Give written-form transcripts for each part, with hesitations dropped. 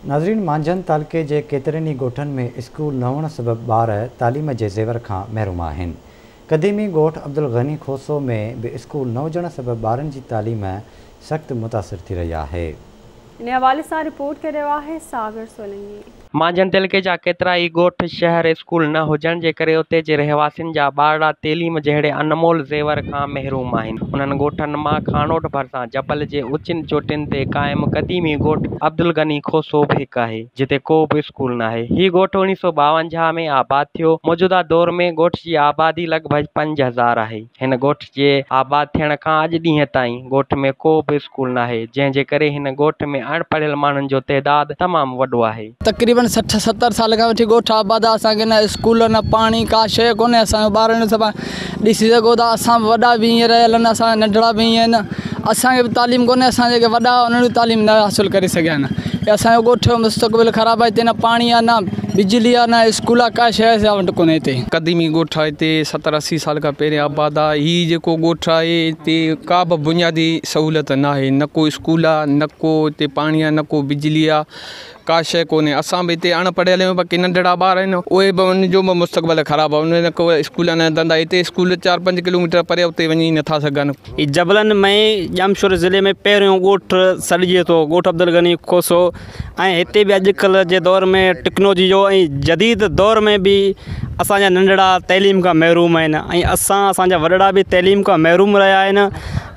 ناظرين مانجهند تعلقي جي ڪيترن ئي ڳوٺن ۾ اسڪول نه هئڻ سبب ٻار تعليم جي زيور کان محروم آهن. قديمي ڳوٺ عبدالغني کوسو ۾ به اسڪول نه هجڻ سبب ٻارن جي تعليم سخت متاثر ٿي رهي آهي. ان حوالي سان رپورٽ ڪري رهيو آهي ساگر سولنگي. مانجهند تعلقي جا ڪيترائي ڳوٺ، شهر اسڪول نه هجڻ جي ڪري اتي جي رهواسين جا ٻارڙا تعليم جهڙي انمول زيور کان محروم آهن. انهن ڳوٺن مان خانوٺ ڀرسان جبل جي اوچين چوٽين تي قائم قديمي ڳوٺ عبدالغني کوسو به هڪ آهي، جتي ڪو به اسڪول ناهي. هي ڳوٺ 1952 ۾ آباد ٿيو. موجوده دور ۾ ڳوٺ جي آبادي لڳ ڀڳ 5000 آهي. هن ڳوٺ جي آباد ٿيڻ کان اڄ ڏينهن تائين ڳوٺ ۾ ڪو به اسڪول ناهي، جنهن جي ڪري هن ڳوٺ ۾ اڻ پڙهيل ماڻهن جو تعداد تمام وڏو آهي. تقريبن 60 70 سال کان وٺي ڳوٺ آباد آ اسان کي نه اسڪول نه پاڻي ڪا شيء ڪونهي اسان جو ٻارن سڀ ڏسي سگهو ٿا اسان به وڏا به ائين رهيل آهن اسان جا ننڍڙا به ائين آهن اسان کي به تعليم ڪونهي اسان جيڪي وڏا انهن به تعليم نه حاصل ڪري سگهيا آهن هي اسان جو ڳوٺ جو مستقبل خراب آهي هتي نه پاڻي آهي نه بجلي آهي نه اسڪول آهي ڪا شيء اسان وٽ ڪونهي هتي. قديمي ڳوٺ آهي هتي 70 80 سال کان پهرين آباد آهي هي جيڪو ڳوٺ آهي هتي ڪا به بنيادي سهولت ناهي نه ڪو اسڪول آهي نه ڪو هتي پاڻي آهي نه ڪو بجلي آهي ڪا شيء ڪونهي اسان به هتي اڻ پڙهيل آهيون باقي ننڍڙا ٻار آهن اهي به انهن جو به مستقبل خراب آهي انهن نه ڪو اسڪول نه ڌنڌا هتي اسڪول 4 5 ڪلوميٽر پري اتي وڃي نٿا سگهن. هي جبلن ۾ ڄامشوري ضلعي ۾ پهريون ڳوٺ سڏجي ٿو ڳوٺ عبدالغني کوسو ۽ هتي به اڄڪلهه جي دور ۾ ٽيڪنالاجي جو ۽ جديد دور ۾ به اسان جا ننڍڙا تعليم کان محروم آهن ۽ اسان اسان جا وڏڙا به تعليم کان محروم رهيا آهن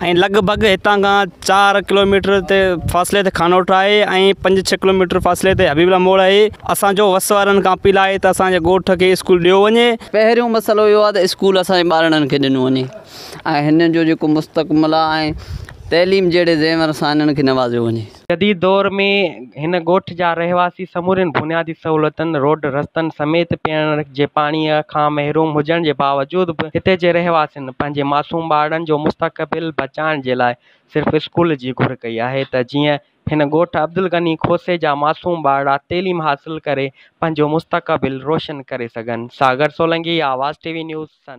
۽ لڳ ڀڳ هتان کان 4 ڪلوميٽر تي فاصلي تي خانوٺ آهي ۽ 5 6 ڪلوميٽر فاصلي تي حبيب الله موڙ آهي اسان جو وس وارن کان اپيل آهي ته اسان جي ڳوٺ کي اسڪول ڏيو وڃي. پهريون مسئلو اهو آهي ته اسڪول اسان جي ٻارڙن کي ڏنو وڃي ۽ هنن جو جيڪو مستقبل آهي ۽ تعليم جهڙي زيور سان هنن کي نوازيو وڃي. جديد دور ۾ هن ڳوٺ جا رهواسي سمورين بنيادي سهولتن، روڊ رستن سميت پيئڻ جي پاڻي کان محروم هجڻ جي باوجود به هتي جي رهواسين پنهنجي معصوم ٻارڙن جو مستقبل بچائڻ جي لاء صرف اسڪول جي گهر ڪئي آهي ته جيئن هن ڳوٺ عبدالغني کوسي جا معصوم ٻارڙا تعليم حاصل ڪري پنهنجو مستقبل روشن ڪري سگهن. Sagar Solangi, Awaz T V news, Sindh.